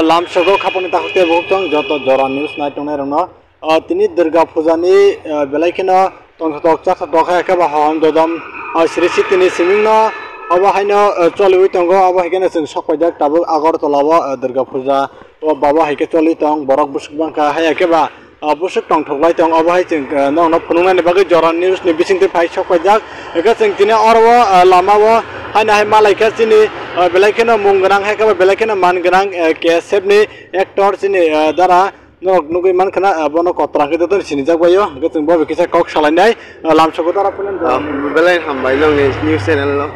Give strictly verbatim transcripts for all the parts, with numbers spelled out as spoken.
Lamsogo khapangni takhuk tei bukhuk tong joto jora news nai tongnai rokno. O, tini Durga Puja ni, o, belai kheno tongthotok chaksatok hai khe ba hohom dodom, o, sri sitini siming no obo haino, o, choliwi tongo. Obo hai kheno chwng sok paijak tabuk Agartala o, o, Durga Puja o babo hai khe choli tong borok bwswk bangkha hai khe ba, o, bwswk tongthok lai tong. Obo hai chwng, o, nokno phunuknani bagwi jora news ni bisingtwi phai sok paijak. Hwnkhe chwng tini oro o, o, lama o haino hai malai kha chini, o, belai kheno mung gwnang hai khe ba belai kheno man gwnang, o, K S F ni actor chini, o, dara. Norok nugwi mankha na, ah, bono kotra khe joto sinijak bai o, hwnkhe chwng bo bai kisa kok salainai, ah, lamsogo dara phunukjak. Ah, belai hambai nongni news channel no.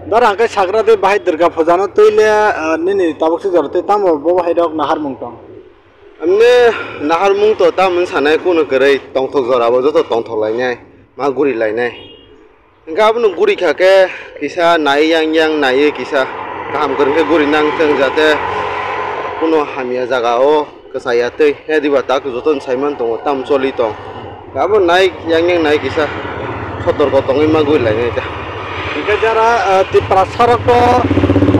Dara hwnkhe sagra de bahai Durga Puja no twi le, ah, nini tabuk se jora tei tamo bo bahai rok naharmung tong? Amne naharmung to tamo sanai kunu kwrwi tongthok jora bo joto tongthok lainai, ma guri lainai. Hingke abono guri kha khe kisa nai yang yang naiwi kisa kaham kwrwng khe guri nang thung jate kuno hamya jaga o kwchaya twi he diba tak joto sai man tongo tam choli tong abo nai yang yang nai kisa sotorko tongwi ma guri lainai ta. Hingke jara, eh, Tiprasa rok to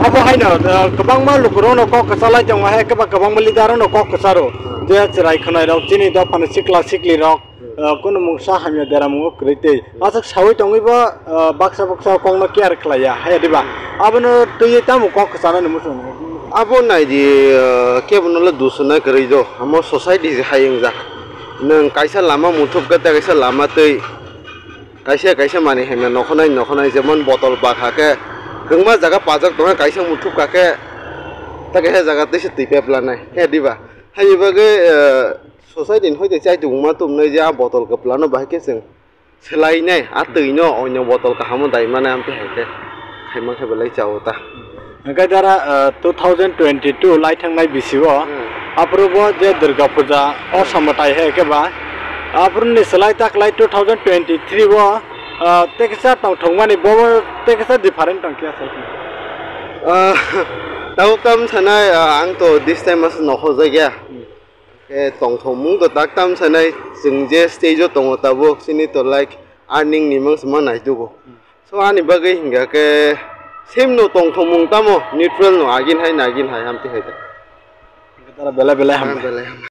abo haino, eh, kwbangma lukurokno kok kwchalai tongo hai khe ba kwbangma leader rokno kok kwcharo je chwrai khwnai rok chini dophani sikla sikli rok. Ah, kunu mungsa hamya deramungo kwrwi tei aswk saui tongwi bo, ah, baksa baksa kokno care khlaiya hai diba? Abono twiwi tamo kok kwchanani muchung? Abo nai di, ah, kebono le dusuna kwrwi do, amo society se hai wngjak. Nwng kaisa lama muthupkha tei kaisa lama twi kaisa kaisa manwi hamya nokhonai nokhonai jemon botol bakha khe kwbangma jaga pajak tongkha, kaisa muthupkha khe tei kaisa jaga twi se twi peplanai hai diba? Haini bagwi, ah, Society ni hoite chaitung ma tumnai je a botol kwplano bahai khe chwng swlainai, a twi no onyo botol kaham o dai mani amtwi hai khe khaima khe belai chao ta. Hwnkhe dara, ah, two thousand twenty-two lai thangnai bisi o Hmm. aphuru bo je Durga Puja o samo tai hai khe ba aphuru ni swlai ta kwlai two thousand twenty-three o, ah, teksa tongthokmani bo teksa different tong khe asai khe. Ah, tabuk tam sanai, ah, ang to this time as nokhorjakya. Hmm. Khe tongthokmung to tak tam sanai, chwng je stage o tongo tabuk, chini to like earning ni mangsa ma nai tugo. So ani bagwi hingkha khe same no tongthokmung tamo neutral no agin hai na agin hai hamtwi hai ta. Tara belai belai Ah, hambai. Belai hambai.